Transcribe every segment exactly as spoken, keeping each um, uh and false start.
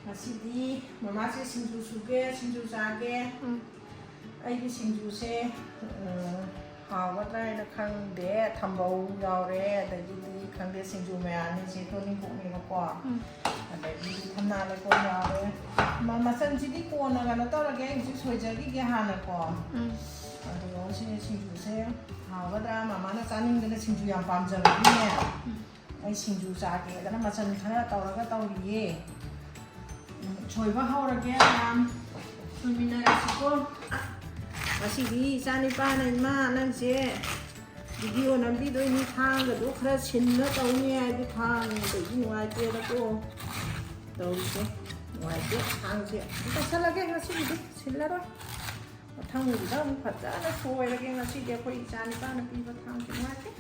ꯉꯁꯤꯗꯤ ꯃꯃꯥꯁꯦ ꯁꯤꯡꯖꯨ ꯁꯨꯒꯦ, ꯁꯤꯡꯖꯨ ꯆꯥꯒꯦ꯫ ꯎꯝ꯫ ꯑꯩꯒꯤ ꯁꯤꯡꯖꯨꯁꯦ, ꯎꯝ, ꯍꯥꯎꯒꯗ꯭ꯔꯥ ꯍꯥꯏꯅ ꯈꯪꯗꯦ꯫ ꯊꯝꯕꯧ ꯌꯥꯎꯔꯦ, ꯑꯗꯒꯤꯗꯤ ꯈꯪꯗꯦ, ꯁꯤꯡꯖꯨ ꯃꯌꯥꯟꯅꯤꯁꯦ ꯇꯣꯅꯤꯡꯈꯣꯛꯅꯦꯕꯀꯣ꯫ ꯎꯝ꯫ ꯑꯗꯒꯤ ꯊꯝꯅꯥ ꯂꯩꯀꯣꯜ ꯌꯥꯎꯔꯦ꯫ ꯃ-, ꯃꯆꯜꯁꯤꯗꯤ ꯀꯣꯟꯅ ꯀꯩꯅꯣ ꯇꯧꯔꯒꯦ, ꯑꯩ ꯍꯧꯖꯤꯛ ꯁꯣꯏꯖꯈꯤꯒꯦ ꯍꯥꯟꯅꯀꯣ꯫ ꯎꯝ꯫ ꯑꯗꯨꯒ ꯁꯤ ꯁꯤꯡꯖꯨꯁꯦ ꯍꯥꯎꯒꯗ꯭ꯔꯥ? ꯃꯃꯥꯅ ꯆꯥꯅꯤꯡꯗꯅ ꯁꯤꯡꯖꯨ ꯌꯥꯝ ꯄꯥꯝꯖꯕꯅꯤꯅꯦ꯫ ꯎꯝ꯫ ꯑꯩ ꯁꯤꯡꯖꯨ ꯆꯥꯒꯦꯗꯅ ꯃꯆꯜ ꯈꯔ ꯇꯧꯔꯒ ꯇꯧꯔꯤꯌꯦ꯫ ꯎꯝ, ꯁꯣꯏꯕ ꯍꯧꯔꯒꯦ ꯃꯌꯥꯝ꯫ ꯁꯣꯏꯃꯤꯟꯅꯔꯁꯤꯀꯣ꯫ ꯉꯁꯤꯗꯤ ꯏꯆꯥꯅꯤꯄꯥꯅ, "ꯏꯃꯥ, ꯅꯪꯁꯦ ꯚꯤꯗꯤꯑꯣ ꯅꯝꯕꯤꯗꯣꯏꯅꯤ, ꯊꯥꯡꯒꯗꯣ ꯈꯔ ꯁꯤꯟꯅ ꯇꯧꯅꯤ" ꯍꯥꯏꯗꯤ ꯊꯥꯡꯗꯒꯤ ꯅꯨꯡꯉꯥꯏꯇꯦꯗꯀꯣ꯫ ꯇꯧꯔꯤꯁꯦ ꯅꯨꯡꯉꯥꯏꯇꯦ꯫ ꯊꯥꯡꯁꯦ ꯑꯗꯨꯝ ꯀꯛꯁꯜꯂꯒꯦ ꯉꯁꯤꯒꯤꯗꯤ, ꯁꯤꯜꯂꯔꯣꯏ꯫ ꯃꯊꯪꯒꯤꯗ ꯑꯃꯨꯛ ꯐꯖꯅ ꯁꯣꯏꯔꯒꯦ꯫ ꯉꯁꯤꯗꯤ ꯑꯩꯈꯣꯏ ꯏꯆꯥ ꯅꯤꯄꯥꯅ ꯄꯤꯕ ꯊꯥꯡꯁꯦ ꯅꯨꯡꯉꯥꯏꯇꯦ꯫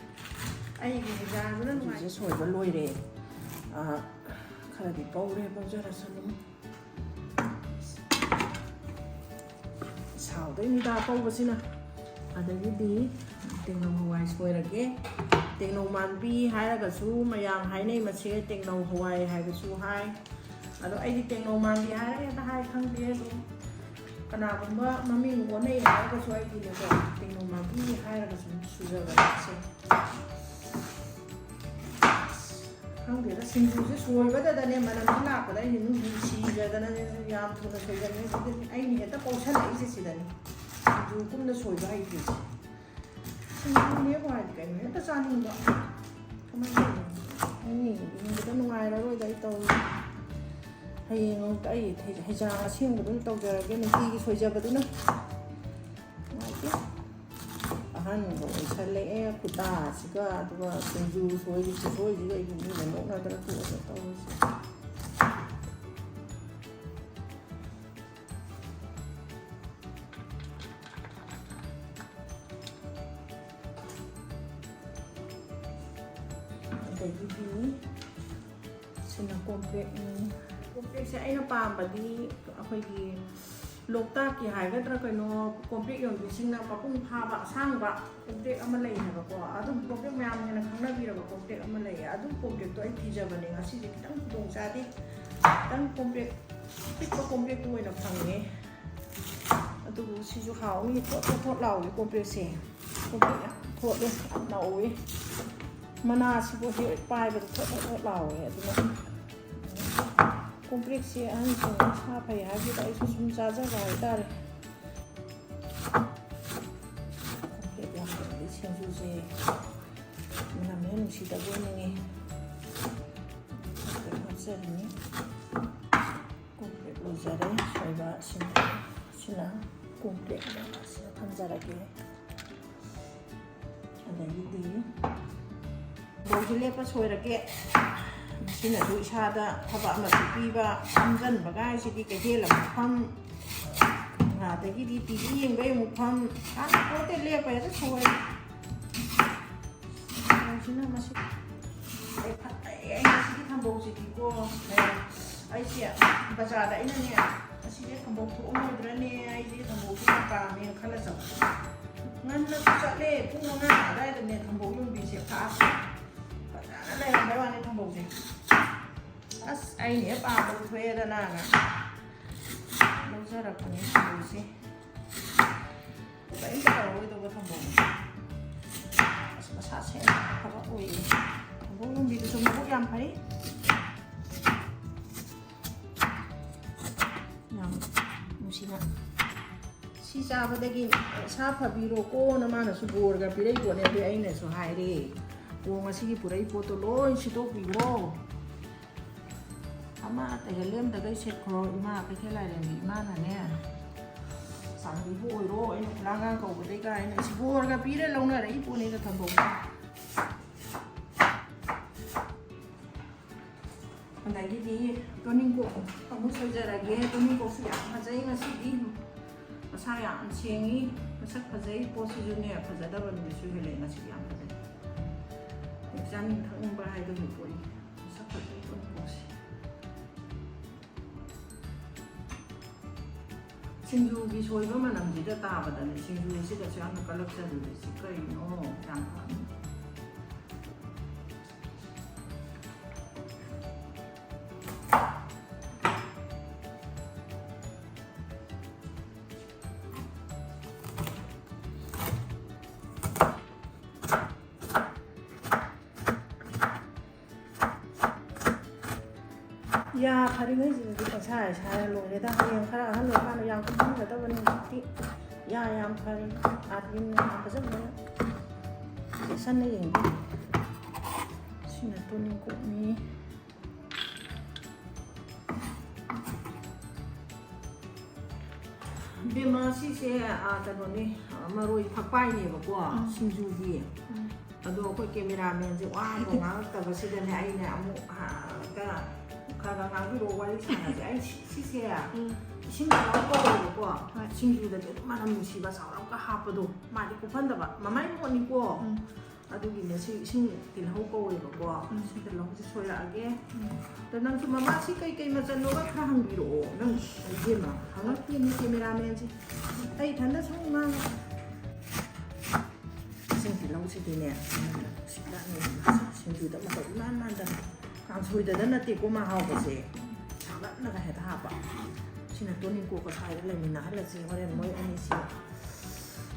ꯑꯩꯒꯤ ꯍꯤꯡꯖꯥꯡꯗꯨꯅ ꯅꯨꯡꯉꯥꯏꯇꯦ꯫ ꯁꯤꯁꯦ ꯁꯣꯏꯕ ꯂꯣꯏꯔꯦ꯫ ꯑꯥ, ꯈꯔꯗꯤ ꯄꯧꯔꯦ, ꯄꯧꯖꯔꯁꯅꯨ꯫ ꯁꯥꯎꯗꯣꯏꯅꯤꯗ ꯑꯄꯧꯕꯁꯤꯅ꯫ ꯑꯗꯒꯤꯗꯤ ꯇꯦꯡꯅꯧ ꯍꯋꯥꯏ ꯁꯣꯏꯔꯒꯦ꯫ ꯇꯦꯡꯅꯧ ꯃꯥꯟꯕꯤ ꯍꯥꯏꯔꯒꯁꯨ ꯃꯌꯥꯝ ꯍꯥꯏꯅꯩ, ꯃꯁꯦ ꯇꯦꯡꯅꯧ ꯍꯋꯥꯏ ꯍꯥꯏꯕꯁꯨ ꯍꯥꯏ꯫ ꯑꯗꯣ ꯑꯩꯗꯤ ꯇꯦꯡꯅꯧ ꯃꯥꯟꯕꯤ ꯍꯥꯏꯔꯒ ꯍꯦꯛꯇ ꯍꯥꯏ ꯈꯪꯗꯦ꯫ ꯑꯗꯨꯝ ꯀꯅꯥꯒꯨꯝꯕ ꯃꯃꯤꯡ ꯑꯣꯟꯅꯩ ꯍꯥꯏꯔꯒꯁꯨ ꯑꯩꯗꯤꯅꯦꯀꯣ, ꯇꯦꯡꯅꯧ ꯃꯥꯟꯕꯤ ꯍꯥꯏꯔꯒꯁꯨ ꯑꯗꯨꯝ ꯁꯨꯖꯕꯅꯦ ꯁꯦ꯫ ꯈꯪꯗꯦꯗ, ꯁꯤꯡꯖꯨꯁꯦ ꯁꯣꯏꯕꯗꯗꯅꯦ ꯃꯅꯝꯁꯦ ꯂꯥꯛꯄꯗ ꯑꯩꯗꯤ ꯑꯗꯨꯝ ꯅꯨꯡꯁꯤꯖꯗꯅꯅꯦ ꯌꯥꯝ ꯊꯨꯅ ꯁꯣꯏꯒꯜꯂꯦ꯫ ꯁꯤꯗꯅꯤ ꯑꯩꯅ ꯍꯦꯛꯇ ꯄꯧꯁꯜꯂꯛꯏꯁꯦ ꯁꯤꯗꯅꯤ꯫ ꯁꯤꯡꯖꯨ ꯀꯨꯝꯅ ꯁꯣꯏꯕ ꯍꯩꯇ꯭ꯔꯤꯁꯦ꯫ ꯁꯤꯡꯖꯨꯅꯦꯕꯨ ꯍꯥꯏꯗꯤ ꯀꯩꯅꯣ ꯍꯦꯛꯇ ꯆꯥꯅꯤꯡꯕ꯫ ꯀꯃꯥꯏꯅ ꯇꯧꯕꯅꯣ? ꯑꯩ ꯍꯤꯡꯕꯗ ꯅꯨꯡꯉꯥꯏꯔꯔꯣꯏꯗ ꯑꯩ ꯇꯧꯔꯤꯁꯦ꯫ ꯍꯌꯦꯡ ꯑꯃꯨꯛꯇ ꯑꯩ ꯍꯩ-, ꯍꯩꯖꯥꯡ ꯑꯁꯦꯡꯕꯗꯨꯅ ꯇꯧꯖꯔꯒꯦ, ꯅꯨꯡꯇꯤꯒꯤ ꯁꯣꯏꯖꯕꯗꯨꯅ꯫ ꯅꯨꯡꯉꯥꯏꯇꯦ꯫ ꯑꯍꯟꯒ ꯑꯣꯏꯁꯜꯂꯛꯑꯦ ꯈꯨꯇꯥꯁꯤꯒ, ꯑꯗꯨꯒ ꯁꯤꯡꯖꯨ ꯁꯣꯏꯔꯤ ꯈꯨꯁꯣꯏꯁꯤꯒ ꯑꯩꯕꯨ ꯃꯤꯅ ꯅꯣꯛꯅꯗꯅ ꯇꯣꯛꯑꯗ꯭ꯔꯥ ꯇꯧꯔꯤꯁꯦ꯫ ꯑꯗꯒꯤꯗꯤ ꯁꯤꯅ ꯀꯣꯝꯄ꯭ꯔꯦꯛꯅꯤ꯫ ꯀꯣꯝꯄ꯭ꯔꯦꯛꯁꯦ ꯑꯩꯅ ꯄꯥꯝꯕꯗꯤ ꯑꯩꯈꯣꯏꯒꯤ ꯂꯣꯛꯇꯥꯛꯀꯤ ꯍꯥꯏꯒꯗ꯭ꯔꯥ ꯀꯩꯅꯣ, ꯀꯣꯝꯄ꯭ꯔꯦꯛ ꯌꯣꯟꯕꯤꯁꯤꯡꯅ ꯃꯄꯨꯡ ꯐꯥꯕ ꯑꯁꯥꯡꯕ ꯀꯣꯝꯄ꯭ꯔꯦꯛ ꯑꯃ ꯂꯩ ꯍꯥꯏꯕꯀꯣ꯫ ꯑꯗꯨꯝ ꯀꯣꯝꯄ꯭ꯔꯦꯛ ꯃꯌꯥꯝꯅ ꯍꯦꯟꯅ ꯈꯪꯅꯕꯤꯔꯕ ꯀꯣꯝꯄ꯭ꯔꯦꯛ ꯑꯃ ꯂꯩꯌꯦ꯫ ꯑꯗꯨꯝ ꯀꯣꯝꯄ꯭ꯔꯦꯛꯇꯣ ꯑꯩ ꯊꯤꯖꯕꯅꯦ꯫ ꯉꯁꯤꯗꯤ ꯈꯤꯇꯪ ꯈꯨꯗꯣꯡ ꯆꯥꯗꯦ꯫ ꯈꯤꯇꯪ ꯀꯣꯝꯄ꯭ꯔꯦꯛ, ꯑꯄꯤꯛꯄ ꯀꯣꯝꯄ꯭ꯔꯦꯛꯇꯨ ꯑꯣꯏꯅ ꯐꯪꯉꯦ꯫ ꯑꯗꯨꯕꯨ ꯁꯤꯁꯨ ꯍꯥꯎꯅꯤ, ꯊꯣꯠ ꯊꯣꯠ ꯊꯣꯠ ꯂꯥꯎꯏ ꯀꯣꯝꯄ꯭ꯔꯦꯛꯁꯦ꯫ ꯀꯣꯝꯄ꯭ꯔꯦꯛ ꯌꯥꯝ ꯊꯣꯠꯂꯦ, ꯌꯥꯝ ꯅꯧꯋꯦ꯫ ꯃꯅꯥꯁꯤꯕꯨ ꯍꯦꯛ ꯄꯥꯏꯕꯗ ꯊꯣꯠ ꯊꯣꯠ ꯊꯣꯠ ꯂꯥꯎꯋꯦ꯫ ꯑꯗꯨꯅ ꯀꯣꯝꯄ꯭ꯔꯦꯛꯁꯦ ꯑꯍꯟꯁꯤꯡꯅ ꯁꯥ ꯐꯩ ꯍꯥꯏꯕꯗꯨꯗ ꯑꯩꯁꯨ ꯁꯨꯝ ꯆꯥꯖꯕ ꯍꯥꯏꯇꯥꯔꯦ꯫ ꯀꯣꯝꯄ꯭ꯔꯦꯛ ꯌꯥꯝꯗ꯭ꯔꯗꯤ ꯁꯤꯡꯖꯨꯁꯦ ꯃꯅꯝ ꯍꯦꯛ ꯅꯨꯡꯁꯤꯗꯕ ꯑꯣꯏꯅꯤꯡꯉꯤ꯫ ꯀꯣꯝꯄ꯭ꯔꯦꯛ ꯍꯥꯞꯆꯔꯅꯤ꯫ ꯀꯣꯝꯄ꯭ꯔꯦꯛ ꯂꯣꯏꯖꯔꯦ ꯁꯣꯏꯕ꯫ ꯁꯤꯅ, ꯁꯤꯅ ꯀꯣꯝꯄ꯭ꯔꯦꯛ ꯑꯁꯤꯗ ꯊꯝꯖꯔꯒꯦ꯫ ꯑꯗꯒꯤꯗꯤ ꯕꯧꯁꯦ ꯂꯦꯞꯄ ꯁꯣꯏꯔꯒꯦ꯫ ꯃꯁꯤꯅꯁꯨ ꯏꯁꯥꯗ ꯊꯕꯛ ꯑꯃꯁꯨ ꯄꯤꯕ, ꯐꯝꯖꯟꯕꯒ ꯍꯥꯏꯁꯤꯗꯤ ꯀꯩꯊꯦꯜ ꯑꯃꯨꯛ ꯐꯝ, ꯑꯗꯒꯤꯗꯤ ꯇꯤ ꯚꯤ ꯌꯦꯡꯕꯩ ꯑꯃꯨꯛ ꯐꯝ, ꯀꯥꯟꯅꯄꯣꯠꯇꯦ, ꯂꯦꯞꯄ ꯍꯦꯛꯇ ꯁꯣꯏꯔꯦ꯫ ꯕꯧꯁꯤꯅ ꯃꯁꯤ ꯑꯩ ꯐ-, ꯑꯩ, ꯑꯩ ꯉꯁꯤꯒꯤ ꯊꯝꯕꯧꯁꯤꯗꯤꯀꯣ, ꯑꯩꯁꯦ ꯕꯖꯥꯔꯗ ꯑꯩꯅꯅꯦ, ꯑꯁꯤꯁꯦ ꯊꯝꯕꯧ ꯊꯣꯛꯑꯝꯃꯣꯏꯗ꯭ꯔꯅꯦ, ꯑꯩꯗꯤ ꯊꯝꯕꯧꯁꯦ ꯌꯥꯝ ꯄꯥꯝꯃꯦꯅ ꯈꯜꯂ ꯆꯠꯄ꯫ ꯉꯟꯅꯁꯨ ꯆꯠꯂꯦ, ꯄꯨꯡ ꯃꯉꯥ ꯑꯗꯨꯋꯥꯏꯗꯅꯦ ꯊꯝꯕꯧ ꯌꯣꯟꯕꯤꯁꯦ ꯐꯥꯛꯑꯒ꯫ ꯐꯖꯅ ꯂꯩꯔꯝꯕꯩ ꯋꯥꯅꯤ ꯊꯝꯕꯧꯁꯦ꯫ ꯑꯁ, ꯑꯩꯅ ꯍꯦꯛ ꯄꯥꯝꯕꯗꯣ ꯊꯣꯛꯑꯦꯗꯅ ꯂꯧꯖꯔꯛꯄꯅꯦ ꯊꯝꯕꯧꯁꯦ꯫ ꯀꯔꯤꯝꯇ ꯇꯧꯔꯔꯣꯏꯗꯧꯕ ꯊꯝꯕꯧꯅꯦ꯫ ꯑꯁ, ꯃꯁꯥ ꯁꯦꯡꯅ ꯑꯐꯕ ꯑꯣꯏꯌꯦ꯫ ꯊꯝꯕꯧ ꯌꯣꯟꯕꯤꯗꯨꯁꯨ ꯃꯕꯨꯛ ꯌꯥꯝ ꯐꯩ꯫ ꯌꯥꯝ ꯅꯨꯡꯁꯤꯅ꯫ "ꯁꯤ ꯆꯥꯕꯗꯒꯤ ꯁꯥ ꯐꯕꯤꯔꯣꯀꯣꯅ" ꯃꯥꯅꯁꯨ ꯕꯣꯔꯒ ꯄꯤꯔꯛꯏ ꯄꯣꯠꯅꯦ꯫ ꯑꯗꯨ ꯑꯩꯅꯁꯨ ꯍꯥꯏꯔꯦ, "ꯑꯣ, ꯉꯁꯤꯒꯤ ꯄꯨꯔꯛꯏ ꯄꯣꯠꯇꯣ ꯂꯣꯏ ꯁꯤꯠꯇꯣꯛꯄꯤꯈ꯭ꯔꯣ, ꯑꯃꯠꯇ ꯍꯦꯛ ꯂꯦꯝꯗꯈꯩ ꯁꯦꯠꯈ꯭ꯔꯣ ꯏꯃꯥ ꯀꯩꯊꯦꯜ ꯂꯥꯏꯔꯦꯝꯕꯤ ꯏꯃꯥꯅꯅꯦ, ꯆꯥꯟꯕꯤꯕ ꯑꯣꯏꯔꯣ, ꯑꯩꯅ ꯈꯨꯂꯥꯡꯒꯥꯡ ꯀꯧꯕꯗꯩ" ꯀꯥꯏꯅ ꯕꯣꯔꯒ ꯄꯤꯔ ꯂꯧꯅꯔꯛꯏ ꯄꯣꯠꯅꯤꯗ ꯊꯝꯕꯧꯗꯣ꯫ ꯑꯗꯒꯤꯗꯤ ꯇꯣꯅꯤꯡꯀꯣꯛ ꯑꯃꯨꯛ ꯁꯣꯏꯖꯔꯒꯦ꯫ ꯇꯣꯅꯤꯡꯀꯣꯛꯁꯨ ꯌꯥꯝ ꯐꯖꯩ ꯉꯁꯤꯗꯤ, ꯃꯁꯥ ꯌꯥꯝ ꯁꯦꯡꯉꯤ, ꯃꯁꯛ ꯐꯖꯩ꯫ ꯄꯣꯠꯁꯤꯁꯨꯅꯦ, ꯐꯖꯗꯕ ꯅꯨꯃꯤꯠꯁꯨ ꯍꯦꯜꯂꯛꯑꯦ꯫ ꯉꯁꯤꯗꯤ ꯌꯥꯝ ꯐꯖꯩ꯫ ꯍꯦꯛ ꯆꯥꯅꯤꯡ ꯊꯛꯅꯤꯡꯕ ꯍꯥꯏꯗꯨꯅꯤ ꯄꯣꯠꯅꯤ꯫ ꯃꯁꯛ ꯐꯖꯩ ꯇꯣꯅꯤꯡꯀꯣꯛꯁꯦ꯫ ꯁꯤꯡꯖꯨꯒꯤ ꯁꯣꯏꯕ ꯃꯅꯝꯁꯤꯗ ꯇꯥꯕꯗꯅꯦ ꯁꯤꯡꯖꯨꯁꯤꯗꯁꯨ ꯌꯥꯝꯅ ꯀꯜꯂꯛꯆꯔꯤꯕꯁꯤ ꯀꯔꯤꯅꯣ? ꯌꯥꯝ ꯄꯥꯝꯃꯤ꯫ ꯌꯥ ꯐꯔꯤꯉꯩꯁꯤꯗꯗꯤ ꯄꯪꯁꯥ ꯁꯥꯔ ꯂꯣꯏꯔꯦꯗ꯫ ꯍꯌꯦꯡ ꯈꯔ ꯑꯍꯜ ꯑꯣꯏꯔꯀꯥꯟꯗ ꯌꯥꯝ ꯀꯨꯝꯍꯟꯒꯗꯕꯅꯤ꯫ ꯍꯧꯖꯤꯛꯇꯤ ꯌꯥ ꯌꯥꯝ ꯐꯔꯤ꯫ ꯑꯥꯔꯕꯤꯟꯅ ꯌꯥꯝ ꯐꯖꯅ ꯆꯦꯛꯁꯟꯅ ꯌꯦꯡꯕꯤ꯫ ꯁꯤꯅ ꯇꯨꯅꯤꯡꯀꯣꯛꯅꯤ꯫ ꯏꯕꯦꯝꯃ, ꯁꯤꯁꯦ, ꯑꯥ, ꯀꯩꯅꯣꯅꯤ, ꯑꯥ, ꯃꯔꯣꯏ ꯐꯛꯄꯥꯏꯅꯦꯕꯀꯣ, ꯎꯝ꯫ ꯁꯤꯡꯖꯨꯒꯤ꯫ ꯎꯝ꯫ ꯑꯗꯣ ꯑꯩꯈꯣꯏ ꯀꯦꯃꯦꯔꯥꯃꯦꯟꯁꯦ ꯋꯥꯕ ꯉꯥꯡꯉꯛꯇꯕꯁꯤꯗꯅꯦ, ꯑꯩꯅ ꯑꯃꯨꯛ, ꯑꯥ, ꯈꯔ, ꯈꯔ ꯈꯔ ꯉꯥꯡꯕꯤꯔꯛꯑꯣ, ꯋꯥꯔꯤ ꯁꯥꯟꯅꯁꯦ꯫ ꯑꯩ ꯁꯤ-, ꯁꯤꯁꯦ ꯎꯝ꯫ ꯏꯁꯤꯡ ꯈꯤꯇꯪ ꯀꯧꯋꯦꯕꯀꯣ, ꯍꯣꯏ꯫ ꯁꯤꯡꯖꯨꯗꯗꯤ ꯑꯗꯨꯝ ꯃꯅꯝ ꯅꯨꯡꯁꯤꯕ ꯆꯥꯎꯔꯞꯀ ꯍꯥꯞꯄꯗꯣ, ꯃꯥꯗꯤ ꯀꯨꯞꯐꯟꯗꯕ, ꯃꯃꯥꯏ ꯃꯣꯠꯅꯤꯀꯣ꯫ ꯎꯝ꯫ ꯑꯗꯨꯒꯤꯅꯦ ꯁꯤ ꯏꯁꯤꯡ ꯇꯤꯜꯍꯧ ꯀꯧꯋꯦꯕꯀꯣ꯫ ꯎꯝ꯫ ꯁꯤ ꯇꯤꯜꯍꯧꯁꯦ ꯁꯣꯏꯔꯛꯑꯒꯦ꯫ ꯎꯝ꯫ ꯑꯗꯣ ꯅꯪꯁꯨ ꯃꯃꯥ ꯁꯤ ꯀꯩꯀꯩ ꯃꯆꯜꯅꯣꯒ ꯈꯔ ꯍꯪꯕꯤꯔꯛꯑꯣ꯫ ꯅꯪ ꯏꯕꯦꯝꯃ ꯍꯪꯉꯛꯇꯦꯅꯦ ꯀꯦꯃꯦꯔꯥꯃꯦꯟꯁꯦ꯫ ꯑꯩ ꯏꯊꯟꯗ ꯁꯨꯝ ꯉꯥꯡꯉꯦ꯫ ꯏꯁꯤꯡ ꯇꯤꯜꯍꯧꯁꯤꯗꯤꯅꯦ, ꯁꯤꯗ ꯁꯤꯡꯖꯨꯗ ꯃꯇꯧ ꯏꯃꯥꯟ ꯃꯥꯟꯗꯅ꯫ ꯀꯥꯡꯁꯣꯏꯗꯗ ꯅꯠꯇꯦꯀꯣ ꯃꯥ ꯍꯥꯎꯕꯁꯦ꯫ ꯁꯥꯒꯠꯂꯒ ꯍꯦꯛꯇ ꯍꯥꯞꯄ꯫ ꯁꯤꯅ ꯇꯣꯅꯤꯡꯀꯣꯛꯀ ꯁ꯭ꯋꯥꯏꯗ ꯂꯩꯃꯤꯟꯅꯍꯜꯂꯁꯤ꯫ ꯍꯣꯔꯦꯟ ꯃꯣꯏ ꯑꯅꯤꯁꯤ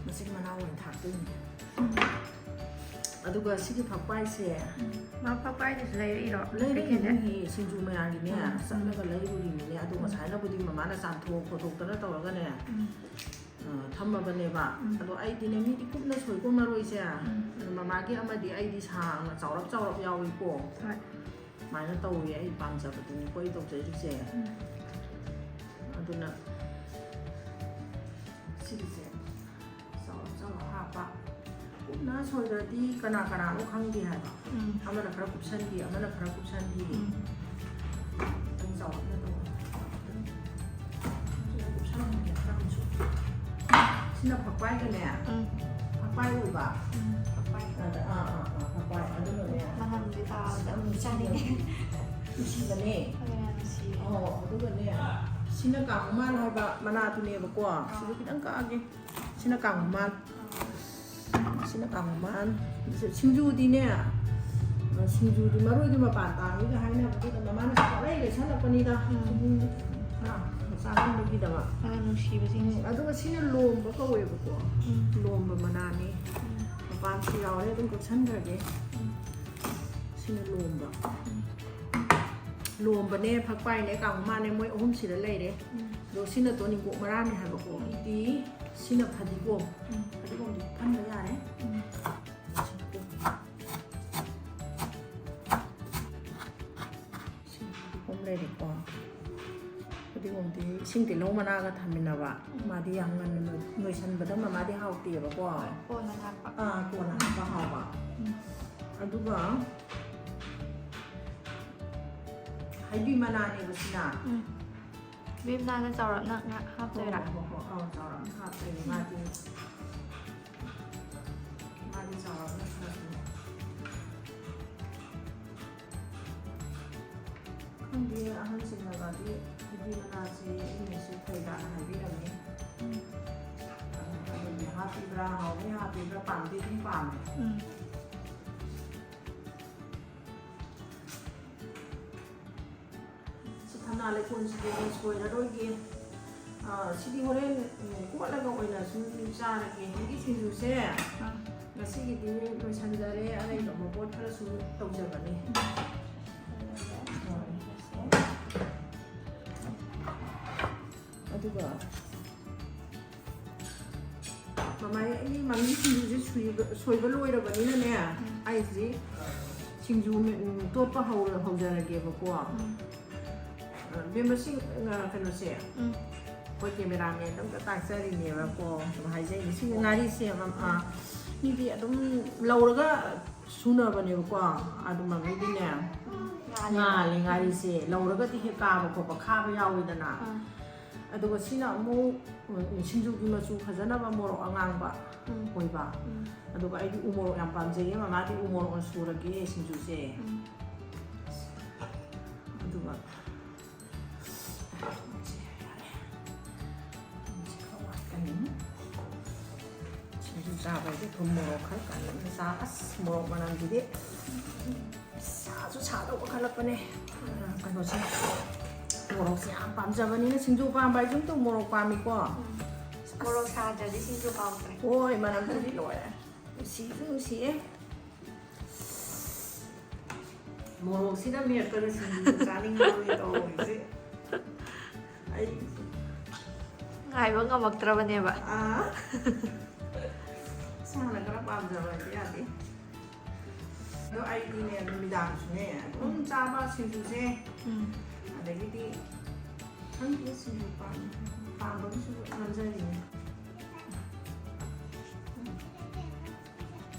ꯃꯆꯤꯟ ꯃꯅꯥꯎ ꯑꯣꯏꯅ ꯊꯥꯛꯇꯣꯏꯅꯤ꯫ ꯑꯗꯨꯒ ꯁꯤꯒꯤ ꯐꯛꯄꯥꯏꯁꯦ꯫ ꯎꯝ꯫ ꯃꯥ ꯐꯛꯄꯥꯏꯗꯨꯁꯨ ꯂꯩꯔꯛꯏꯔꯣ? ꯂꯩꯔꯛꯏꯅꯦ꯫ ꯀꯩꯊꯦꯜꯗ? ꯁꯤꯡꯖꯨ ꯃꯌꯥꯝꯒꯤꯅꯦ, ꯎꯝ, ꯎꯝ꯫ ꯆꯠꯂꯒ ꯂꯩꯔꯨꯔꯤꯅꯤꯅꯦ꯫ ꯑꯗꯣ ꯎꯝ꯫ ꯉꯁꯥꯏꯅꯕꯨꯗꯤ ꯃꯃꯥꯅ ꯆꯥꯝꯊꯣꯛ ꯈꯣꯠꯇꯣꯛꯇꯅ ꯇꯧꯔꯒꯅꯦ, ꯎꯝ꯫ ꯑ, ꯊꯝꯃꯕꯅꯦꯕ꯫ ꯎꯝ꯫ ꯑꯗꯣ ꯑꯩꯗꯤꯅꯦ, ꯃꯤꯗꯤ ꯀꯨꯞꯅ ꯁꯣꯏꯀꯣ ꯃꯔꯣꯏꯁꯦ꯫ ꯎꯝ꯫ ꯑꯗꯣ ꯃꯃꯥꯒꯤ ꯑꯃꯗꯤ ꯑꯩꯗꯤ ꯁꯥꯡꯅ ꯆꯥꯎꯔꯞ ꯆꯥꯎꯔꯞ ꯌꯥꯎꯏꯀꯣ꯫ ꯍꯣꯏ꯫ ꯑꯗꯨꯃꯥꯏꯅ ꯇꯧꯋꯦ, ꯑꯩ ꯄꯥꯝꯖꯕꯗꯨꯅꯤꯀꯣ ꯑꯩ ꯇꯧꯖꯔꯤꯁꯦ꯫ ꯎꯝ꯫ ꯑꯗꯨꯅ ꯁꯤꯒꯤꯁꯦ ꯆꯥꯎꯔꯞ ꯆꯥꯎꯔꯞ ꯍꯥꯞꯄ꯫ ꯀꯨꯞꯅ ꯁꯣꯏꯔꯗꯤ ꯀꯅꯥ ꯀꯅꯥꯅꯣ ꯈꯪꯗꯦ ꯍꯥꯏꯕ꯫ ꯎꯝ꯫ ꯑꯃꯅ ꯈꯔ ꯀꯨꯞꯁꯟꯈꯤ, ꯑꯃꯅ ꯈꯔ ꯀꯨꯞꯁꯟꯈꯤ꯫ ꯎꯝ꯫ ꯑꯗꯨꯝ ꯆꯥꯎꯔꯞꯅ ꯇꯧꯕ꯫ ꯑꯗꯨꯝ ꯀꯨꯞꯁꯟꯍꯟꯒꯦ ꯈꯔ ꯑꯃꯁꯨ꯫ ꯁꯤꯅ ꯐꯛꯄꯥꯏꯒꯅꯦ꯫ ꯎꯝ꯫ ꯐꯛꯄꯥꯏ ꯑꯣꯏꯕ꯫ ꯎꯝ꯫ ꯐꯛꯄꯥꯏ꯫ ꯑꯗ, ꯑꯥ, ꯑꯥ, ꯑꯥ, ꯐꯛꯄꯥꯏ꯫ ꯑꯗꯨꯒꯅꯦ꯫ ꯃꯅꯝꯁꯦ ꯇꯥꯕꯗ ꯌꯥꯝ ꯆꯥꯅꯤꯡꯉꯦ꯫ ꯅꯨꯡꯁꯤꯕꯅꯦ꯫ ꯑꯗꯨꯅ ꯌꯥꯝ ꯅꯨꯡꯁꯤꯌꯦ꯫ ꯑꯣ, ꯑꯗꯨꯒꯅꯦ, ꯁꯤꯅ ꯀꯥꯡꯃꯥꯟ ꯍꯥꯏꯕ ꯃꯅꯥꯗꯨꯅꯦꯕꯀꯣ꯫ ꯑꯥ꯫ ꯁꯤꯁꯨ ꯈꯤꯇꯪ ꯀꯛꯑꯒꯦ꯫ ꯁꯤꯅ ꯀꯥꯡꯃꯥꯟ꯫ ꯑꯥ꯫ ꯁꯤꯅ ꯀꯥꯡꯃꯥꯟ꯫ ꯁꯤꯡꯖꯨꯗꯤꯅꯦ, ꯁꯤꯡꯖꯨꯗꯤ ꯃꯔꯣꯏꯒꯤ ꯃꯄꯥꯟ ꯇꯥꯡꯉꯤꯒ ꯍꯥꯏꯅꯕꯗꯨꯗ ꯃꯃꯥꯅ ꯄꯪꯂꯩ ꯂꯩꯁꯜꯂꯛꯄꯅꯤꯗ꯫ ꯎꯝ꯫ ꯁꯤꯡꯖꯨ ꯈꯔ ꯆꯥꯍꯟꯕꯒꯤꯗꯃꯛ꯫ ꯑꯥ, ꯅꯨꯡꯁꯤꯕꯁꯤꯡꯁꯦ꯫ ꯎꯝ, ꯑꯗꯨꯒ ꯁꯤꯅ ꯂꯣꯝꯕ ꯀꯧꯋꯦꯕꯀꯣ꯫ ꯎꯝ꯫ ꯂꯣꯝꯕ ꯃꯅꯥꯅꯤ꯫ ꯎꯝ꯫ ꯃꯄꯥꯟꯁꯨ ꯌꯥꯎꯔꯦ, ꯑꯗꯨꯝ ꯀꯛꯁꯟꯈ꯭ꯔꯒꯦ꯫ ꯎꯝ꯫ ꯁꯤꯅ ꯂꯣꯝꯕ꯫ ꯎꯝ꯫ ꯂꯣꯝꯕꯅꯦ, ꯐꯛꯄꯥꯏꯅꯦ, ꯀꯥꯡꯃꯥꯅꯦ, ꯃꯣꯏ ꯑꯍꯨꯝꯁꯤꯗ ꯂꯩꯔꯦ꯫ ꯎꯝ꯫ ꯑꯗꯣ ꯁꯤꯅ ꯇꯣꯅꯤꯡꯀꯣꯛ ꯃꯔꯥꯅꯦ ꯍꯥꯏꯕꯀꯣ꯫ ꯎꯝ꯫ ꯑꯗꯨꯗꯤ ꯁꯤꯅ ꯐꯗꯤꯒꯣꯝ꯫ ꯎꯝ꯫ ꯐꯗꯤꯒꯣꯝꯗꯤ ꯐꯟꯕ ꯌꯥꯔꯦ꯫ ꯎꯝ꯫ ꯁꯤꯅ ꯐꯗꯤꯒꯣꯝ ꯂꯩꯔꯦꯀꯣ꯫ ꯐꯗꯤꯒꯣꯝꯗꯤ ꯏꯁꯤꯡ ꯇꯤꯜꯍꯧ ꯃꯅꯥꯒ ꯊꯝꯃꯤꯟꯅꯕ꯫ ꯎꯝ꯫ ꯃꯥꯗꯤ ꯌꯥꯝ ꯉꯟꯅ ꯅꯣꯏ-, ꯅꯣꯏꯁꯟꯕꯗ ꯃꯃꯥꯗꯤ ꯍꯥꯎꯇꯦꯕꯀꯣ꯫ ꯍꯣꯏ, ꯀꯣꯟꯅ ꯍꯥꯞꯄ꯫ ꯑꯥ, ꯀꯣꯟꯅ ꯍꯥꯞꯄ ꯍꯥꯎꯕ꯫ ꯎꯝ꯫ ꯑꯗꯨꯒ ꯍꯩꯕꯤ ꯃꯅꯥꯅꯦꯕ ꯁꯤꯅ꯫ ꯎꯝ꯫ ꯕꯤꯝꯅꯥꯅ ꯆꯥꯎꯔꯞꯅ ꯉꯥ ꯍꯥꯞꯇꯣꯏꯔꯥ? ꯍꯣꯏ, ꯍꯣꯏ, ꯍꯣꯏ, ꯑꯧ, ꯆꯥꯎꯔꯞꯅ ꯍꯥꯞꯇꯣꯏꯅꯦ꯫ ꯃꯥꯗꯤ, ꯃꯥꯗꯤ ꯆꯥꯎꯔꯞꯅ ꯈꯔ ꯈꯔ꯫ ꯈꯪꯗꯦ, ꯑꯍꯟꯁꯤꯡꯅꯒꯗꯤ ꯍꯩꯕꯤ ꯃꯅꯥꯁꯦ ꯏꯪꯂꯤꯁꯁꯦ ꯐꯩ ꯀꯥꯏꯅ ꯍꯥꯏꯕꯤꯔꯝꯃꯤ꯫ ꯎꯝ꯫ ꯑꯗꯨꯗꯤ ꯍꯥꯞꯄꯤꯕ꯭ꯔꯥ, ꯍꯥꯎꯕꯩ ꯍꯥꯞꯄꯤꯕ꯭ꯔꯥ, ꯄꯥꯝꯗꯤ ꯑꯗꯨꯝ ꯄꯥꯝꯃꯦ꯫ ꯎꯝ꯫ ꯁꯤ ꯊꯝꯅꯥ ꯂꯩꯀꯣꯟꯁꯤꯗꯤ ꯑꯩ ꯁꯣꯏꯔꯔꯣꯏꯒꯦ꯫ ꯑꯥ, ꯁꯤꯗꯤ ꯍꯣꯔꯦꯟ, ꯎꯝ, ꯀꯣꯠꯂꯒ ꯑꯣꯏꯅ ꯁꯨꯝ ꯆꯥꯔꯒꯦ꯫ ꯍꯧꯖꯤꯛꯀꯤ ꯁꯤꯡꯖꯨꯁꯦ ꯑꯥ꯫ ꯉꯁꯤꯒꯤꯗꯤ ꯂꯣꯏꯁꯟꯖꯔꯦ꯫ ꯑꯔꯩꯕ ꯃꯄꯣꯠ ꯈꯔ ꯁꯨꯝ ꯇꯧꯖꯕꯅꯤ꯫ ꯍꯣꯏ꯫ ꯑꯗꯨꯒ ꯃꯃꯥꯏ ꯑꯩ ꯃꯃꯤ ꯁꯤꯡꯖꯨꯁꯦ ꯁꯨꯏꯕ-, ꯁꯣꯏꯕ ꯂꯣꯏꯔꯕꯅꯤꯅꯅꯦ, ꯎꯝ꯫ ꯑꯩꯁꯤ ꯁꯤꯡꯖꯨ ꯃꯦ-, ꯎꯝ, ꯇꯣꯠꯄ ꯍꯧꯔ-, ꯍꯧꯖꯔꯒꯦꯕꯀꯣ꯫ ꯎꯝ꯫ ꯑ, ꯕꯦꯝꯃ ꯁꯤ, ꯑ, ꯀꯩꯅꯣꯁꯦ, ꯎꯝ꯫ ꯑꯩꯈꯣꯏ cameraman ꯑꯝꯇ ꯇꯥꯛꯆꯔꯤꯅꯦꯕꯀꯣ, ꯑꯗꯨꯝ ꯍꯥꯏꯖꯩꯅꯦ꯫ ꯁꯤ ꯉꯥꯔꯤꯁꯦ, ꯑ, ꯑ, ꯃꯤꯗꯤ ꯑꯗꯨꯝ ꯂꯧꯔꯒ ꯁꯨꯅꯕꯅꯦꯕꯀꯣ, ꯑꯗꯨ ꯃꯃꯩꯗꯤꯅꯦ, ꯉꯥꯜꯂꯦ꯫ ꯉꯥꯜꯂꯦ ꯉꯥꯔꯤꯁꯦ꯫ ꯂꯧꯔꯒꯗꯤ ꯍꯦꯛ ꯀꯥꯕ ꯈꯣꯠꯄ ꯈꯥꯕ ꯌꯥꯎꯋꯤꯗꯅ꯫ ꯑꯥ꯫ ꯑꯗꯨꯒ ꯁꯤꯅ ꯑꯃꯨꯛ, ꯎꯝ, ꯁꯤꯡꯖꯨꯒꯤ ꯃꯆꯨ ꯐꯖꯅꯕ ꯃꯣꯔꯣꯛ ꯑꯉꯥꯡꯕ ꯎꯝ꯫ ꯑꯣꯏꯕ꯫ ꯎꯝ꯫ ꯑꯗꯨꯒ ꯑꯩꯗꯤ ꯎ ꯃꯣꯔꯣꯛ ꯌꯥꯝ ꯄꯥꯝꯖꯩꯌꯦ, ꯃꯃꯥꯗꯤ ꯎ ꯃꯣꯔꯣꯛꯅ ꯁꯨꯔꯒꯦ ꯁꯤꯡꯖꯨꯁꯦ꯫ ꯎꯝ꯫ ꯑꯗꯨꯒ ꯊꯨꯝꯁꯦ ꯈꯔ ꯋꯥꯠꯀꯅꯤ꯫ ꯁꯤꯡꯖꯨ ꯆꯥꯕ ꯍꯥꯏꯁꯦ ꯊꯨꯝ ꯃꯣꯔꯣꯛ ꯈꯔ ꯀꯟꯅ ꯆꯥ-, ꯑꯁ, ꯃꯣꯔꯣꯛ ꯃꯅꯝꯁꯤꯗꯤ ꯁꯥꯁꯨ ꯁꯥꯗꯧꯕ ꯈꯜꯂꯛꯄꯅꯦ꯫ ꯀꯩꯅꯣꯁꯦ, ꯃꯣꯔꯣꯛꯁꯦ ꯌꯥꯝ ꯄꯥꯝꯖꯕꯅꯤꯅ, ꯁꯤꯡꯖꯨ ꯄꯥꯝꯕ ꯍꯥꯏꯁꯦ ꯑꯗꯨꯝ ꯃꯣꯔꯣꯛ ꯄꯥꯝꯃꯤꯀꯣ꯫ ꯎꯝ꯫ ꯃꯣꯔꯣꯛ ꯁꯥꯗ꯭ꯔꯗꯤ ꯁꯤꯡꯖꯨ ꯍꯥꯎꯇ꯭ꯔꯦ꯫ ꯍꯣꯏ, ꯃꯅꯝꯗꯨꯗꯤ ꯂꯣꯏꯔꯦ꯫ ꯅꯨꯡꯁꯤꯁꯨ ꯅꯨꯡꯁꯤꯌꯦ꯫ ꯃꯣꯔꯣꯛꯁꯤꯅ ꯃꯦꯠꯄꯗ ꯁꯤꯡꯖꯨ ꯆꯥꯅꯤꯡꯉꯕꯅꯤ ꯇꯧꯔꯤꯁꯦ꯫ ꯑꯩ ꯉꯥꯏꯕ ꯉꯝꯃꯛꯇ꯭ꯔꯕꯅꯦꯕ꯫ ꯑꯥ꯫ ꯏꯁꯥꯅ ꯈꯔ ꯄꯥꯝꯖꯕ ꯍꯥꯏꯗꯤ ꯌꯥꯗꯦ꯫ ꯑꯗꯣ ꯑꯩꯗꯤꯅꯦ ꯅꯨꯃꯤꯗꯥꯡꯁꯨꯅꯦ ꯑꯗꯨꯝ ꯆꯥꯕ ꯁꯤꯡꯖꯨꯁꯦ꯫ ꯎꯝ꯫ ꯑꯗꯒꯤꯗꯤ ꯈꯪꯗꯦ ꯁꯤꯡꯖꯨ ꯄꯥꯝ- ꯄꯥꯝꯕꯒꯤꯁꯨ ꯅꯝꯖꯔꯤꯅꯦ꯫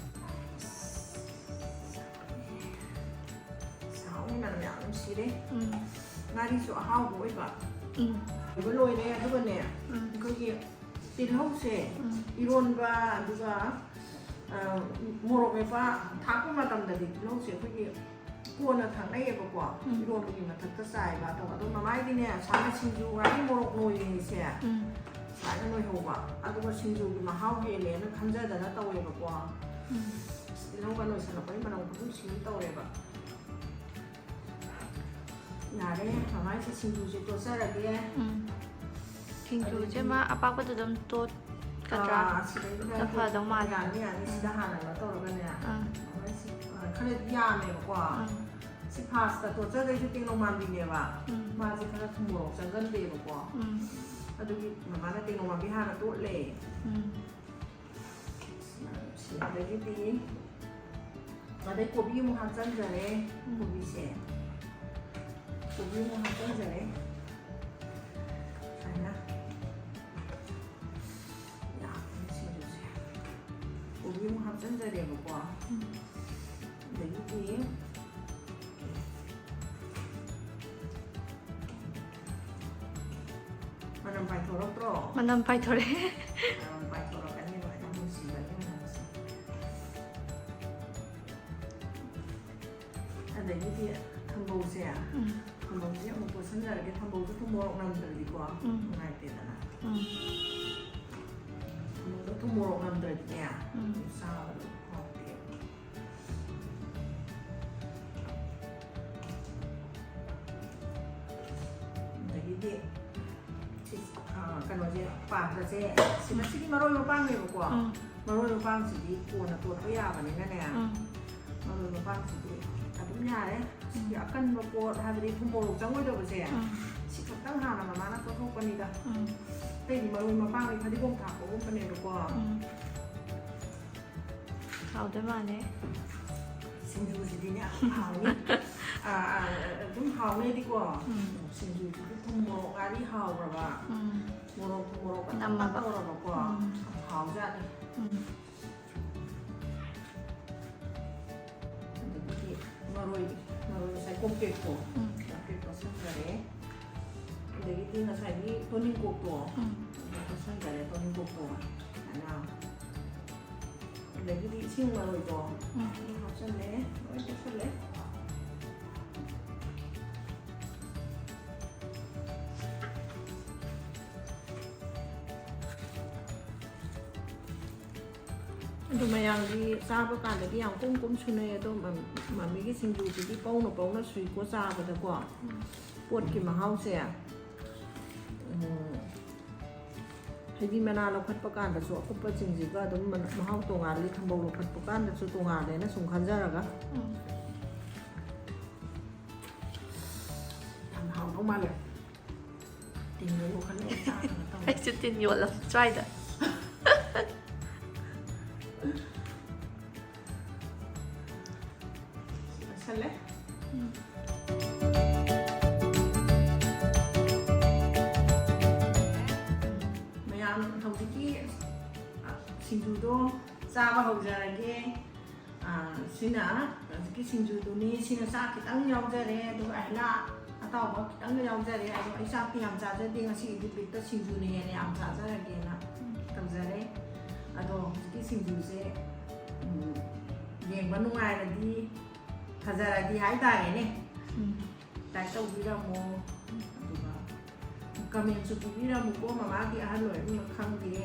ꯁꯥꯎꯅ ꯌꯥꯝ ꯅꯨꯡꯁꯤꯔꯦ꯫ ꯎꯝ꯫ ꯉꯥꯔꯤꯁꯨ ꯑꯍꯥꯎꯕ ꯑꯣꯏꯕ꯫ ꯎꯝ꯫ ꯑꯣꯏꯕ ꯂꯣꯏꯔꯦ꯫ ꯑꯗꯨꯒꯅꯦ ꯎꯝ꯫ ꯑꯩꯈꯣꯏꯒꯤ ꯇꯤꯜꯍꯧꯁꯦ ꯎꯝ꯫ ꯏꯔꯣꯟꯕ ꯑꯗꯨꯒ ꯑ, ꯃꯣꯔꯣꯛ ꯃꯦꯠꯄ ꯊꯥꯛꯄ ꯃꯇꯝꯗꯗꯤ ꯇꯤꯜꯍꯧꯁꯦ ꯑꯩꯈꯣꯏꯒꯤ ꯀꯣꯟꯅ ꯊꯥꯛꯅꯩꯌꯦꯕꯀꯣ꯫ ꯎꯝ꯫ ꯏꯔꯣꯟꯕꯒꯤ ꯃꯊꯛꯇ ꯆꯥꯏꯕ꯫ ꯑꯗꯣ ꯑꯗꯣ ꯃꯃꯥꯏꯗꯤꯅꯦ ꯁꯨꯃꯥꯏꯅ ꯁꯤꯡꯖꯨ ꯉꯥꯔꯤ ꯃꯣꯔꯣꯛ ꯅꯣꯏꯔꯤꯉꯩꯁꯦ ꯎꯝ꯫ ꯁꯨꯃꯥꯏꯅ ꯅꯣꯏꯍꯧꯕ꯫ ꯑꯗꯨꯒ ꯁꯤꯡꯖꯨꯒꯤ ꯃꯍꯥꯎ ꯍꯦꯜꯂꯦꯅ ꯈꯟꯖꯗꯅ ꯇꯧꯋꯦꯕꯀꯣ꯫ ꯎꯝ꯫ ꯇꯤꯜꯍꯧꯒ ꯅꯣꯏꯁꯜꯂꯛꯄꯒꯤ ꯃꯅꯝ ꯈꯨꯅꯨꯡꯁꯤ ꯑꯃ ꯇꯧꯔꯦꯕ꯫ ꯌꯥꯔꯦ, ꯃꯃꯥꯏꯁꯦ ꯁꯤꯡꯖꯨꯁꯦ ꯇꯣꯠꯆꯔꯒꯦ꯫ ꯎꯝ꯫ ꯁꯤꯡꯖꯨꯁꯦ ꯃꯥ ꯑꯄꯥꯛꯄꯗ ꯑꯗꯨꯝ ꯇꯣꯠꯀꯗ꯭ꯔꯥ? ꯑꯥ, ꯑꯁꯤꯗꯩꯗ ꯈꯔ ꯐꯗꯧ ꯃꯥꯜꯂꯦ꯫ ꯌꯥꯅꯤ, ꯌꯥꯅꯤ꯫ ꯁꯤꯗ ꯍꯥꯟꯅ ꯀꯩꯅꯣ ꯇꯧꯔꯒꯅꯦ꯫ ꯑꯥ꯫ ꯃꯃꯥꯏꯁꯦ, ꯑꯥ, ꯈꯔꯗꯤ ꯌꯥꯝꯃꯦꯕꯀꯣ꯫ ꯑꯥ꯫ ꯁꯤ ꯐꯥꯔꯁꯇ ꯇꯣꯠꯆꯗꯣꯏꯁꯦ ꯇꯦꯡꯅꯧ ꯃꯥꯟꯕꯤꯅꯦꯕ꯫ ꯎꯝ꯫ ꯃꯥꯁꯦ ꯈꯔ ꯊꯨꯝ ꯃꯣꯔꯣꯛ ꯆꯪꯒꯟꯗꯦꯕꯀꯣ꯫ ꯎꯝ꯫ ꯑꯗꯨꯒꯤ ꯃꯃꯥꯅ ꯇꯦꯡꯅꯧ ꯃꯥꯟꯕꯤ ꯍꯥꯟꯅ ꯇꯣꯠꯂꯦ꯫ ꯎꯝ꯫ ꯁꯤ ꯑꯗꯒꯤꯗꯤ ꯑꯗꯩ ꯀꯣꯕꯤ ꯑꯃꯨꯛ ꯍꯥꯞꯆꯟꯖꯔꯦ꯫ ꯎꯝ꯫ ꯀꯣꯕꯤꯁꯦ꯫ ꯀꯣꯕꯤ ꯑꯃꯨꯛ ꯍꯥꯞꯆꯟꯖꯔꯦ꯫ ꯁꯨꯃꯥꯏꯅ꯫ ꯌꯥꯝꯅ ꯁꯤꯡꯖꯨꯁꯦ꯫ ꯀꯣꯕꯤ ꯑꯃꯨꯛ ꯍꯥꯞꯆꯟꯖꯔꯦꯕꯀꯣ꯫ ꯎꯝ꯫ ꯑꯗꯒꯤꯗꯤ ꯃꯅꯝ ꯄꯥꯏꯊꯣꯔꯛꯇ꯭ꯔꯣ? ꯃꯅꯝ ꯄꯥꯏꯊꯣꯔꯛꯑꯦ꯫ ꯃꯅꯝ ꯄꯥꯏꯊꯣꯔꯛꯀꯅꯤ, ꯃꯅꯝ ꯅꯨꯡꯁꯤꯕꯅꯤ ꯃꯅꯝꯁꯦ꯫ ꯑꯗꯒꯤꯗꯤ ꯊꯝꯕꯧꯁꯦ, ꯎꯝ꯫ ꯊꯝꯕꯧꯁꯦ ꯑꯃꯨꯛ ꯇꯣꯠꯁꯤꯟꯖꯔꯒꯦ꯫ ꯊꯝꯕꯧꯁꯦ ꯊꯨꯝ ꯃꯣꯔꯣꯛ ꯅꯝꯗ꯭ꯔꯗꯤꯀꯣ ꯎꯝ꯫ ꯅꯨꯡꯉꯥꯏꯇꯦꯗꯅ꯫ ꯎꯝ꯫ ꯊꯝꯕꯧꯗꯣ ꯊꯨꯝ ꯃꯣꯔꯣꯛ ꯅꯝꯗ꯭ꯔꯗꯤꯅꯦ ꯎꯝ꯫ ꯆꯥꯕꯗꯣ ꯍꯥꯎꯇꯦ꯫ ꯑꯗꯒꯤꯗꯤ ꯁꯤ, ꯑ, ꯀꯩꯅꯣꯁꯦ, ꯄꯥꯟꯒꯁꯦ, ꯁꯤ ꯃꯁꯤꯒꯤ ꯃꯔꯣꯏ ꯃꯄꯥꯡꯅꯦꯕꯀꯣ꯫ ꯎꯝ꯫ ꯃꯔꯣꯏ ꯃꯄꯥꯡꯁꯤꯗꯤ ꯀꯣꯟꯅ ꯇꯣꯠꯄ ꯌꯥꯕꯅꯤꯅꯅꯦ꯫ ꯎꯝ꯫ ꯃꯔꯣꯏ ꯃꯄꯥꯡꯁꯤꯗꯤ ꯑꯗꯨꯝ ꯌꯥꯔꯦ꯫ ꯁꯤꯒꯤ ꯑꯀꯟꯕ ꯄꯣꯠ, ꯍꯥꯏꯕꯗꯤ ꯊꯨꯝ ꯃꯣꯔꯣꯛ ꯆꯪꯉꯣꯏꯗꯕꯁꯦ, ꯎꯝ꯫ ꯁꯤ ꯈꯛꯇꯪ ꯍꯥꯟꯅ ꯃꯃꯥꯅ ꯀꯣꯠꯊꯣꯛꯄꯅꯤꯗ꯫ ꯎꯝ꯫ ꯑꯇꯩꯗꯤ ꯃꯔꯣꯏ ꯃꯄꯥꯡꯗꯤ ꯐꯗꯤꯒꯣꯝ ꯊꯥꯛꯄꯒꯨꯝꯕꯅꯦꯕꯀꯣ꯫ ꯎꯝ꯫ ꯍꯥꯎꯗꯣꯏ ꯃꯥꯜꯂꯦ꯫ ꯁꯤꯡꯖꯨꯁꯤꯗꯤꯅꯦ ꯌꯥꯝ ꯍꯥꯎꯅꯤ꯫ ꯑꯥ, ꯑꯥ, ꯑꯗꯨꯝ ꯍꯥꯎꯅꯤꯗꯤꯀꯣ꯫ ꯎꯝ꯫ ꯁꯤꯡꯖꯨꯁꯤꯗꯤ ꯊꯨꯝ ꯃꯣꯔꯣꯛ ꯉꯥꯔꯤ ꯍꯥꯎꯈ꯭ꯔꯕ꯫ ꯎꯝ꯫ ꯃꯣꯔꯣꯛ ꯊꯨꯝ ꯃꯣꯔꯣꯛ ꯈꯛꯇꯪ ꯅꯝꯃꯕ꯫ ꯇꯧꯔꯕꯀꯣ꯫ ꯎꯝ꯫ ꯌꯥꯝ ꯍꯥꯎꯖꯥꯠꯅꯤ꯫ ꯎꯝ꯫ ꯑꯗꯒꯤꯗꯤ ꯃꯔꯣꯏ, ꯃꯔꯣꯏ ꯉꯁꯥꯏ ꯀꯣꯝꯄ꯭ꯔꯦꯛꯇꯣ, ꯎꯝ꯫ ꯀꯣꯝꯄ꯭ꯔꯦꯛ ꯇꯣꯠꯁꯟꯈꯔꯦ꯫ ꯑꯗꯒꯤꯗꯤ ꯉꯁꯥꯏꯒꯤ ꯇꯣꯅꯤꯡꯀꯣꯛꯇꯣ, ꯎꯝ꯫ ꯑꯗꯨ ꯇꯣꯠꯁꯟꯈꯔꯦ, ꯇꯣꯅꯤꯡꯀꯣꯛꯇꯣ꯫ ꯁꯨꯃꯥꯏꯅ꯫ ꯑꯗꯒꯤꯗꯤ ꯏꯁꯤꯡ ꯃꯔꯣꯏꯗꯣ, ꯎꯝ꯫ ꯑꯗꯨ ꯍꯥꯞꯆꯜꯂꯦ, ꯂꯣꯏ ꯇꯣꯠꯁꯜꯂꯦ꯫ ꯑꯗꯨ ꯃꯌꯥꯝꯒꯤ ꯆꯥꯕ ꯀꯥꯟꯗꯗꯤ ꯌꯥꯝ ꯀꯨꯝ ꯀꯨꯝ ꯁꯨꯅꯩ꯫ ꯑꯗꯣ ꯃꯝ-, ꯃꯝꯃꯤꯒꯤ ꯁꯤꯡꯖꯨꯁꯤꯗꯤ ꯄꯧꯅ ꯄꯧꯅ ꯁꯨꯏꯀꯣ ꯆꯥꯕꯗꯀꯣ꯫ ꯎꯝ꯫ ꯄꯣꯠꯀꯤ ꯃꯍꯥꯎꯁꯦ, ꯎꯝ, ꯍꯩꯕꯤ ꯃꯅꯥ ꯂꯧꯈꯠꯄ ꯀꯥꯟꯗꯁꯨ ꯑꯀꯨꯞꯄꯁꯤꯡꯁꯤꯒ ꯑꯗꯨꯝ ꯃꯅ-, ꯃꯍꯥꯎ ꯇꯣꯉꯥꯜꯂꯤ, ꯊꯝꯕꯧ ꯂꯧꯈꯠꯄ ꯀꯥꯟꯗꯁꯨ ꯇꯣꯉꯥꯜꯂꯦꯅ ꯁꯨꯝ ꯈꯟꯖꯔꯒ꯫ ꯎꯝ꯫ ꯌꯥꯝ ꯍꯥꯎꯗꯧ ꯃꯥꯜꯂꯦ꯫ ꯇꯤꯟ ꯌꯣꯠꯂꯣ ꯈꯜꯂꯦ, ꯆꯥꯗꯅ ꯇꯧꯔꯦ꯫ ꯑꯩꯁꯨ ꯇꯤꯟ ꯌꯣꯠꯂꯝ ꯁ꯭ꯋꯥꯏꯗ꯫ ꯂꯣꯏꯁꯜꯂꯦ꯫ ꯎꯝ꯫ ꯃꯌꯥꯝ ꯍꯧꯖꯤꯛꯀꯤ, ꯑ, ꯁꯤꯡꯖꯨꯗꯣ ꯆꯥꯕ ꯍꯧꯖꯔꯒꯦ꯫ ꯑ, ꯁꯤꯅ ꯍꯧꯖꯤꯛꯀꯤ ꯁꯤꯡꯖꯨꯗꯨꯅꯤ꯫ ꯁꯤꯅ ꯆꯥꯛ ꯈꯤꯇꯪ ꯌꯥꯎꯖꯔꯦ, ꯑꯗꯨꯒ ꯑꯍꯤꯂꯥ ꯑꯇꯥꯎꯕ ꯈꯤꯇꯪꯒ ꯌꯥꯎꯖꯔꯦ꯫ ꯑꯗꯣ ꯑꯩ ꯆꯥꯛꯇꯤ ꯌꯥꯝ ꯆꯥꯖꯗꯦ, ꯉꯁꯤꯒꯤꯗꯤ ꯕꯤꯠꯇ ꯁꯤꯡꯖꯨꯅ ꯍꯦꯟꯅ ꯌꯥꯝ ꯆꯥꯖꯔꯒꯦꯅ ꯇꯧꯖꯔꯦ꯫ ꯑꯗꯣ ꯍꯧꯖꯤꯛꯀꯤ ꯁꯤꯡꯖꯨꯁꯦ, ꯎꯝ, ꯌꯦꯡꯕ ꯅꯨꯡꯉꯥꯏꯔꯗꯤ, ꯐꯖꯔꯗꯤ ꯍꯥꯏꯇꯥꯔꯦꯅꯦ꯫ ꯎꯝ꯫ ꯂꯥꯏꯛ ꯇꯧꯕꯤꯔꯝꯃꯣ, ꯑꯗꯨꯒ ꯀꯃꯦꯟꯁꯨ ꯄꯤꯕꯤꯔꯝꯃꯨꯀꯣ꯫ ꯃꯃꯥꯒꯤ ꯑꯍꯜ ꯑꯣꯏꯔꯕꯅꯤꯅ ꯈꯪꯗꯦ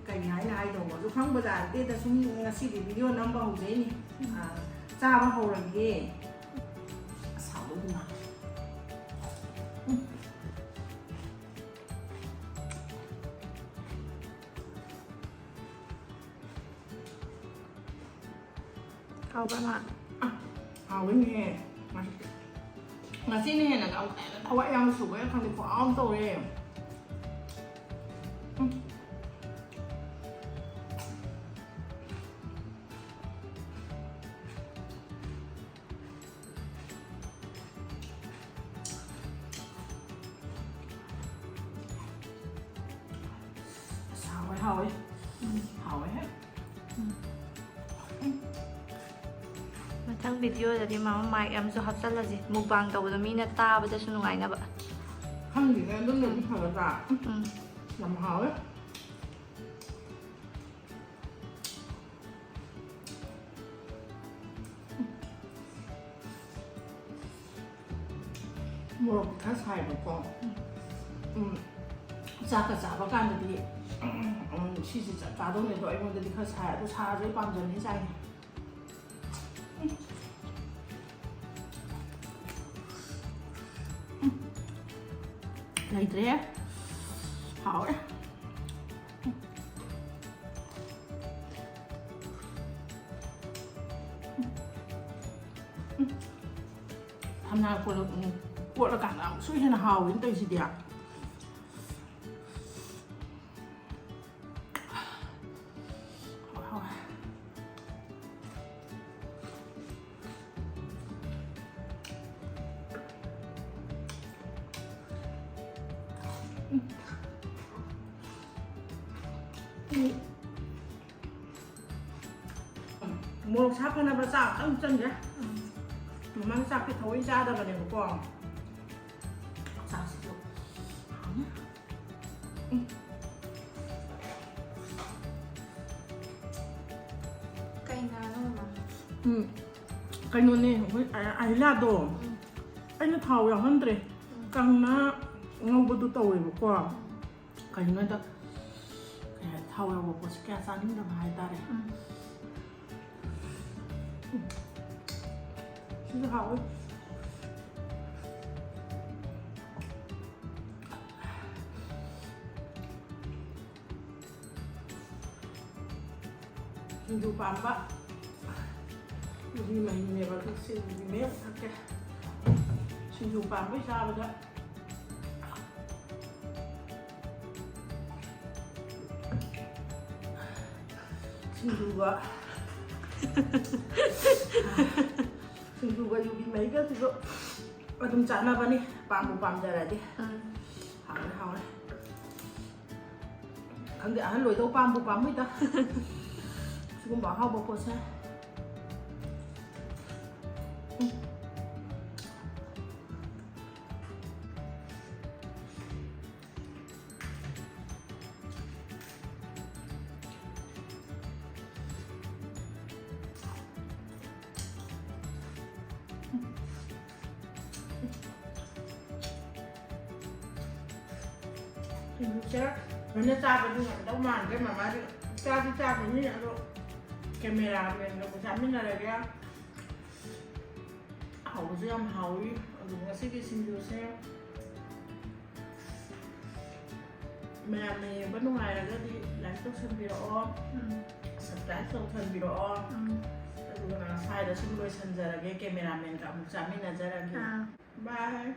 ꯀꯔꯤ ꯍꯥꯏꯅ ꯍꯥꯏꯗꯧꯕꯁꯨ ꯈꯪꯕꯖꯥꯠ ꯅꯠꯇꯦꯗ꯫ ꯁꯨꯝ ꯉꯁꯤꯗꯤ ꯚꯤꯗꯤꯑꯣ ꯅꯝꯕ ꯍꯧꯖꯩꯅꯤ꯫ ꯑꯥ, ꯆꯥꯕ ꯍꯧꯔꯒꯦ꯫ ꯑꯁ, ꯍꯥꯎꯗꯧꯗꯤ ꯃꯥꯜꯂꯦ꯫ ꯎꯝ꯫ ꯍꯥꯎꯕ꯭ꯔꯥ, ꯃꯥ? ꯑꯥ, ꯍꯥꯎꯋꯤꯅꯦꯍꯦ꯫ ꯉꯁꯤꯅ ꯍꯦꯟꯅ ꯑꯃꯨꯛꯀ ꯍꯦꯟꯅ ꯊꯋꯥꯏ ꯌꯥꯝ ꯁꯨꯕ ꯈꯪꯗꯦ, ꯈꯨꯍꯥꯎ ꯑꯃ ꯇꯧꯔꯦ꯫ ꯎꯝ꯫ ꯑꯁ, ꯍꯥꯎꯋꯦ, ꯍꯥꯎꯋꯦ꯫ ꯎꯝ꯫ ꯍꯥꯎꯋꯦꯍꯦ꯫ ꯎꯝ꯫ ꯃꯊꯪ ꯚꯤꯗꯤꯑꯣꯗꯗꯤ ꯃꯥꯃ ꯃꯥꯏꯛ ꯑꯃꯁꯨ ꯍꯥꯞꯆꯜꯂꯁꯤ, ꯃꯨꯛꯕꯥꯡ ꯇꯧꯕꯗꯣ ꯃꯤꯅ ꯇꯥꯕꯗꯁꯨ ꯅꯨꯡꯉꯥꯏꯅꯕ꯫ ꯈꯪꯗꯦꯅꯦ, ꯑꯗꯨꯅꯗꯤ ꯐꯒꯗ꯭ꯔꯥ? ꯎꯝ꯫ ꯌꯥꯝ ꯍꯥꯎꯋꯦ꯫ ꯃꯣꯔꯣꯛ ꯈꯔ ꯁꯥꯏꯕꯀꯣ꯫ ꯎꯝ꯫ ꯆꯥꯛꯀ ꯆꯥꯕ ꯀꯥꯟꯗꯗꯤ, ꯎꯝ, ꯁꯤꯁꯦ ꯆꯞ ꯆꯥꯗꯧꯅꯦ, ꯑꯗꯣ ꯑꯩꯉꯣꯟꯗꯗꯤ ꯈꯔ ꯁꯥꯏ꯫ ꯑꯗꯣ ꯁꯥꯔꯁꯨ ꯑꯩ ꯄꯥꯝꯖꯕꯅꯤ ꯆꯥꯏꯅꯦ꯫ ꯎꯝ꯫ ꯎꯝ꯫ ꯂꯩꯇ꯭ꯔꯦꯍꯦ꯫ ꯍꯥꯎꯔꯦ꯫ ꯊꯝꯅꯥ ꯀꯣꯠꯂ-, ꯎꯝ, ꯀꯣꯠꯂꯀꯥꯟꯗ ꯑꯃꯨꯛꯁꯨ ꯍꯦꯟꯅ ꯍꯥꯎꯋꯦꯅ ꯇꯧꯔꯤꯁꯤꯗꯤ꯫ ꯍꯥꯎꯋꯦ, ꯍꯥꯎꯋꯦ꯫ ꯎꯝ꯫ ꯎꯝ꯫ ꯃꯣꯔꯣꯛ ꯁꯥ ꯐꯅꯕ ꯆꯥꯛ ꯑꯝꯇꯪ ꯆꯪꯗ꯭ꯔꯦ꯫ ꯎꯝ꯫ ꯃꯃꯥꯡ ꯆꯥꯛꯇꯤ ꯊꯑꯣꯏ ꯆꯥꯗꯕꯅꯦꯕꯀꯣ꯫ ꯆꯥꯛꯁꯤꯁꯨ ꯍꯥꯎꯅꯤ꯫ ꯎꯝ꯫ ꯀꯩ ꯉꯥꯅꯣ, ꯃꯃꯥ? ꯎꯝ꯫ ꯀꯩꯅꯣꯅꯦ, ꯑꯩꯈꯣꯏ ꯑ-, ꯑꯍꯤꯂꯥꯗꯣ꯫ ꯎꯝ꯫ ꯑꯩꯅ ꯊꯥꯎ ꯌꯥꯎꯍꯟꯗ꯭ꯔꯦ꯫ ꯎꯝ꯫ ꯀꯪꯅ ꯉꯧꯕꯗꯨ ꯇꯧꯋꯦꯕꯀꯣ꯫ ꯎꯝ꯫ ꯀꯩꯒꯤꯅꯣꯗ, ꯀꯩ ꯍꯥꯏ, ꯊꯥꯎ ꯌꯥꯎꯕ ꯄꯣꯠꯁꯦ ꯀꯌꯥ ꯆꯥꯅꯤꯡꯗꯕ ꯍꯥꯏꯇꯥꯔꯦ꯫ ꯎꯝ꯫ ꯁꯤꯁꯨ ꯍꯥꯎꯋꯤ꯫ ꯁꯤꯡꯖꯨ ꯄꯥꯝꯕ ꯃꯍꯤ ꯃꯍꯤꯅꯦꯕ, ꯑꯗꯨ ꯁꯤꯡꯒꯤ ꯃꯦꯠ ꯊꯛꯀꯦ꯫ ꯁꯤꯡꯖꯨ ꯄꯥꯝꯕꯩ ꯆꯥꯕꯗ꯫ ꯁꯤꯡꯖꯨꯒ ꯁꯤꯡꯖꯨꯒ ꯌꯨꯕꯤ ꯃꯍꯤꯒꯁꯤꯁꯨ ꯑꯗꯨꯝ ꯆꯥꯅꯕꯅꯤ, ꯄꯥꯝꯕꯨ ꯄꯥꯝꯖꯔꯗꯤ꯫ ꯎꯝ꯫ ꯍꯥꯎꯔꯦ, ꯍꯥꯎꯔꯦ꯫ ꯈꯪꯗꯦ, ꯑꯍꯜ ꯑꯣꯏꯗꯧ ꯄꯥꯝꯕꯨ ꯄꯥꯝꯃꯣꯏꯗ꯫ ꯁꯤꯒꯨꯝꯕ ꯑꯍꯥꯎꯕ ꯄꯣꯠꯁꯦ꯫ ꯎꯝ꯫ ꯁꯤꯡꯖꯨꯁꯦ ꯂꯣꯏꯅ ꯆꯥꯕꯗꯤ ꯉꯝꯗꯧ ꯃꯥꯟꯗ꯭ꯔꯦ, ꯃꯃꯥꯗꯤ ꯆꯥꯗꯤ ꯆꯥꯈꯤꯅꯤ, ꯑꯗꯣ cameramanꯒꯕꯨ ꯆꯥꯃꯤꯟꯅꯔꯒꯦ꯫ ꯍꯥꯎꯕꯁꯨ ꯌꯥꯝ ꯍꯥꯎꯏ꯫ ꯑꯗꯨ ꯉꯁꯤꯒꯤ ꯁꯤꯡꯖꯨꯁꯦ ꯃꯌꯥꯝꯅ ꯌꯦꯡꯕ ꯅꯨꯡꯉꯥꯏꯔꯒꯗꯤ like ꯇꯧꯁꯟꯕꯤꯔꯛꯑꯣ, ꯎꯝ꯫ Subscribe ꯇꯧꯁꯟꯕꯤꯔꯛꯑꯣ꯫ ꯎꯝ꯫ ꯑꯗꯨꯒ ꯁ꯭ꯋꯥꯏꯗ ꯁꯨꯝ ꯂꯣꯏꯁꯟꯖꯔꯒꯦ, cameramanꯒ ꯑꯃꯨꯛ ꯆꯥꯃꯤꯟꯅꯖꯔꯒꯦ꯫ ꯑꯥ꯫ Bye꯫